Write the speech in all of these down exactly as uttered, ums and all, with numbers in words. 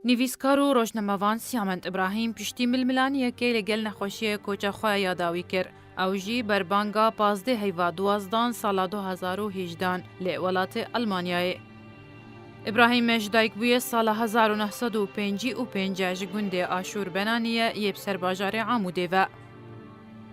Nivîskar û rojnamevan Siyamend Îbrahîm piştî milmilaniyekê li gel nexweşiyê koça xwe ya dawî kir. Ew jî berbanga pazdeh heyva duwazdan sala du hezar û hejdan li welatê Elmanyayê. Îbrahîm ji dayik bûye sala hezar û neh sed û pêncî û pênc ji gundê Aşûr Benaniye yê bi ser bajarê Amûdê ve.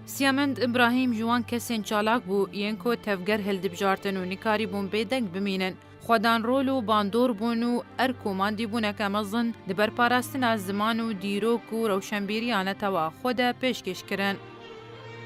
Siyamend Îbrahîm ji wan kesên çalak bû, yên ku tevger hildibjartin û nikarîbûn bêdeng bimînin. Xwedan rol û bandor bûn û erk û mandîbûneke mezin di berparastina ziman û dîrok û rewşenbîriya netewa xwe de pêşkêş kirin.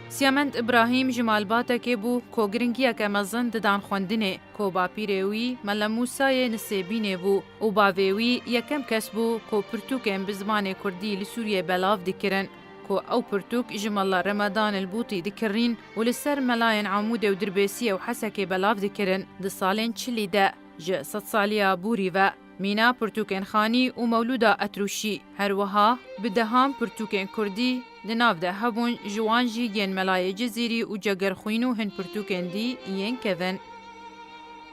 Siyamend Îbrahîm ji malbatekê bû ku giringiyeke mezin didan xwendinê, ku bapîrê wî Mele Mûsayê Nisêbînê bû û bavê wî yekem kes bû ku pirtûkên bi zimanê kurdî li Sûriyê belav dikirin, ku ew pirtûk ji Mele Remedan el Bûtî dikirîn û li ser melayên Amûdê û Dirbêsiyê û Hesekê belav dikirin di salên çilî de. Ji sedsaliya Bûrî ve mîna pirtûkên Xanî û Mewlûda Etrûşî, her wiha bi dehan pirtûkên kurdî di nav de hebûn, ji wan jî yên Melayê Cizîrî û Cegerxwîn û hin pirtûkên dî yên kevin.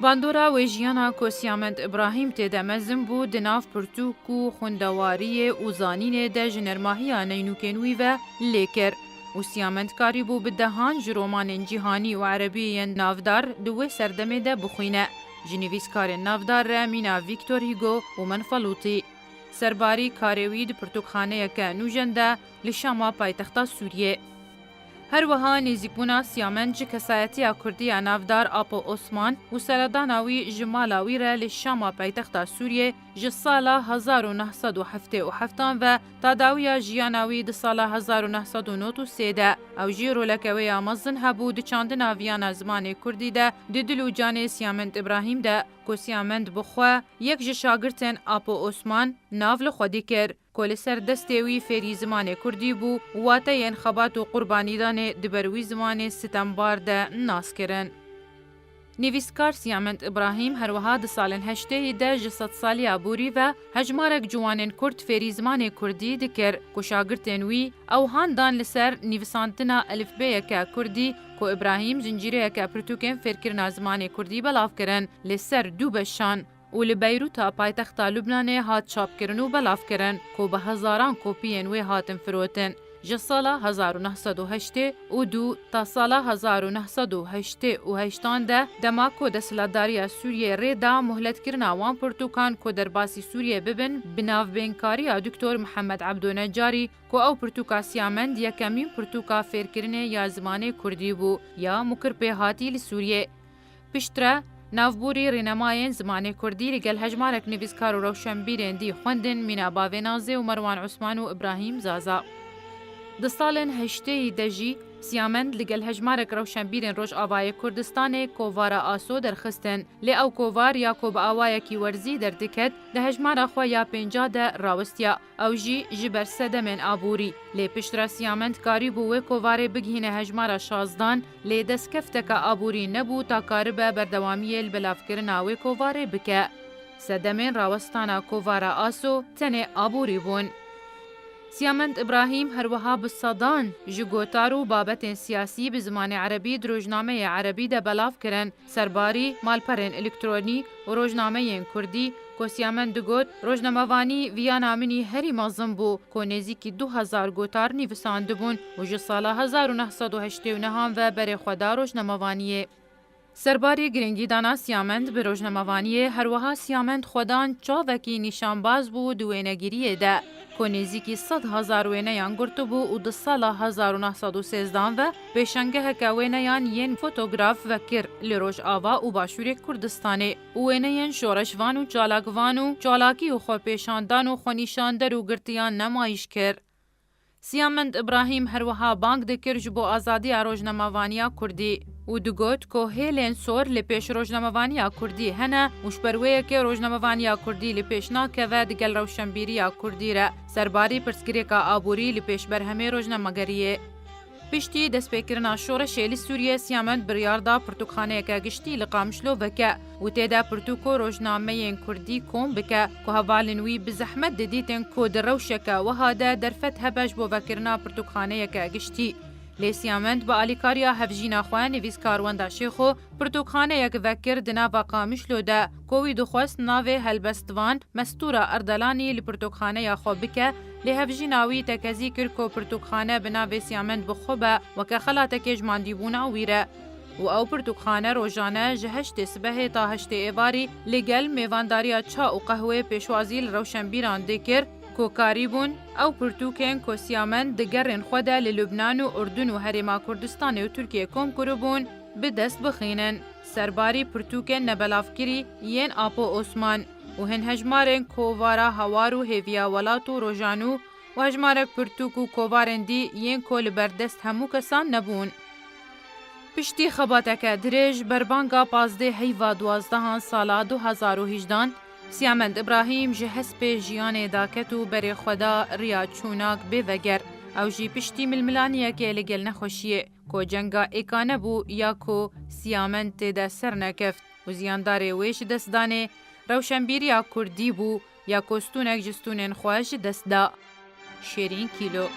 Bandora wê jiyana ku Siyamend Îbrahîm tê de mezin bû, di nav pirtûk û xwendewariyê û zanînê de ji nermahiya neynûkên wî ve lê kir. Û Siyamend karîbû bi dehan ji romanên cîhanî û erebî yên navdar di wê serdemê de bixwîne. Ji nivîskarên navdar re mîna Victor Hugo û Menfelûtî. Serbarî karê wî di pirtûkxaneyeke nûjen de li Şama paytexta Sûriyê. Her wiha nêzîkbûna Siyamend ji kesayetiya kurdî ya navdar Apo Osman û seredana wî ji mala wî re li Şama paytexta Sûriyê ji sala hezar û neh sed û heftê û heftan ve ta dawiya jiyana wî di sala hezar û neh sed û nod û sê de. Ew jî roleke wê ya mezin hebû di çandina viyana zimanê kurdî de di dil û canê Siyamend Îbrahîm de, ku Siyamend bi xwe yek ji şagirtên Apo Osman nav li xwe dikir, ku li ser destê wî fêrî zimanê kurdî bû û wateyên xebat û qurbanîdanê di ber wî zimanê sitembar de nas kirin. Nivîskar Siyamend Îbrahîm her wiha di salên heştêyî de ji sedsaliya Bûrî ve hejmarek ciwanên kurd fêrî zimanê kurdî dikir, ku şagirtên wî ew han dan li ser nivîsandina elifbêyeke kurdî, ku Îbrahîm zincîreyeke pirtûkên fêrkirina zimanê kurdî belav kirin li ser du beşan û li Beyrûta paytexta Lubnanê hat çapkirin û belavkirin, ku bi hezaran kopiyên wê hatin firotin. Ji sala hezar û neh sed û heştê û du ta sala hezar û neh sed û heştê û heştan de, dema ku desthilatdariya Sûriyê rê da muhletkirina wan pirtûkan ku derbasî Sûriyê bibin, bi navbênkariya Doktor Mihemed Ebdo Necarî, ku ew pirtûka Siyamend yekemîn pirtûka fêrkirinê ya zimanê kurdî bû, ya mukir pê hatî li Sûriyê. Piştre, navbûrî rînemayên zimanê kurdî li gel hejmarek nivîskar û rewşenbîrên dî xwendin, mîna Bavê Nazê û Merwan Osman û Îbrahîm Zaza. Di salên heştêyî de jî Siyamend li gel hejmarek rewşenbîrên Rojavayê Kurdistanê Kovara Aso derxistin. Lê ew kovar ya ku bi awayekî werzî derdiket, di hejmara xwe ya pênca de rawestiya. Ew jî ji ber sedemên aborî. Lê piştre Siyamend karîbû wê kovarê bigihîne hejmara şazdan, lê destkefteke aborî nebû ta karibe berdewamiyê li belavkirina wê kovarê bike. Sedemên rawestana kovara Aso tenê aborî bûn. Siyamend Îbrahîm her wiha bi sedan ji gotar û babetên siyasî bi zimanê erebî di rojnameyê erebî de belav kirin. Serbarî, malperên elektronî û rojnameyên kurdî, ku Siyamend digot, rojnamevanî viyana min î herî mezin bû, ku nêzîkî du hezar gotar nivîsandibûn û ji sala hezar û neh sed û heştê û nehan ve berê xwe da rojnamevaniyê. Serbarî giringîdana Siyamend bi rojnamevaniyê, her wiha Siyamend xwedan çavekî nîşanbaz bû di wênegiriyê de, ku nêzîkî sed hezar wêneyan girtibû û di sala hezar û neh sed û sêzdan ve pêşangeheke wêneyan yên fotograf vekir li Rojava û Başûrê Kurdistanê û wêneyên şoreşvan û çalakvan û çalakî û xwepêşandan û xwenîşander û girtiyan nemayîş kir. Siyamend Îbrahîm her wiha bang dikir ji bo azadiya rojnamevaniya kurdî û digot ku hêlên sor li pêş rojnamevaniya kurdî hene û ji ber wê yekê rojnamevaniya kurdî li pêş nakeve, digel rewşenbîriya kurdî re serbarî pirsgirêka aborî li pêş berhemê rojnamegeriyê. Piştî destpêkirina şoreşê li Sûriyê, Siyamend biryar da pirtûkxaneyeke giştî li Qamişlo veke û tê de pirtûk û rojnameyên kurdî kom bike ku hevalên wî bi zehmet didîtin ku di rewşeke wiha de derfet hebe ji bo vekirina pirtûkxaneyeke giştî. Lê Siyamend bi alîkariya hevjîna xwe nivîskar Wenda Şêxo pirtûkxaneyek vekir di nava Qamişlo de, ku wî dixwest navê helbestvan Mestûra Erdelanî li pirtûkxaneya xwe bike, lê hevjîna wî tekezî kir ku pirtûkxane bi navê Siyamend bi xwe be, weke xelatekê ji mandîbûna wî re. Û ew pirtûkxane rojane ji heştê sibehê ta heştê êvarî li gel mêvandariya ça û qehwê pêşwazî li rewşenbîran dikir ku karîbûn ew pirtûkên ku Siyamend di gerên xwe de li Lubnan û Urdun û Herêma Kurdistanê û Tirkiyê kom kiribûn, bi dest bixînin. Serbarî pirtûkên nebelavkirî yên Apo Osman û hin hejmarên kovara Hawar û Hêviya Welat û Rojanû û hejmarek pirtûk û kovarên dî yên ku li ber dest hemû kesan nebûn. Piştî xebateke dirêj, berbanga pazdeh heyva duwazdehan sala du hezar û hejdehan, Siyamend Îbrahîm ji hespê jiyanê daket û berê xwe da riya çûnak bê veger. Ew jî piştî milmilaniyekê li gel nexweşiyê, ku cenga êka nebû ya ku Siyamend tê de sernekeft û ziyandarê wê ji destdanê rewşenbîriya kurdî bû ya ku stûnek ji stûnên xwe ji dest da. Şêrîn Kîlo.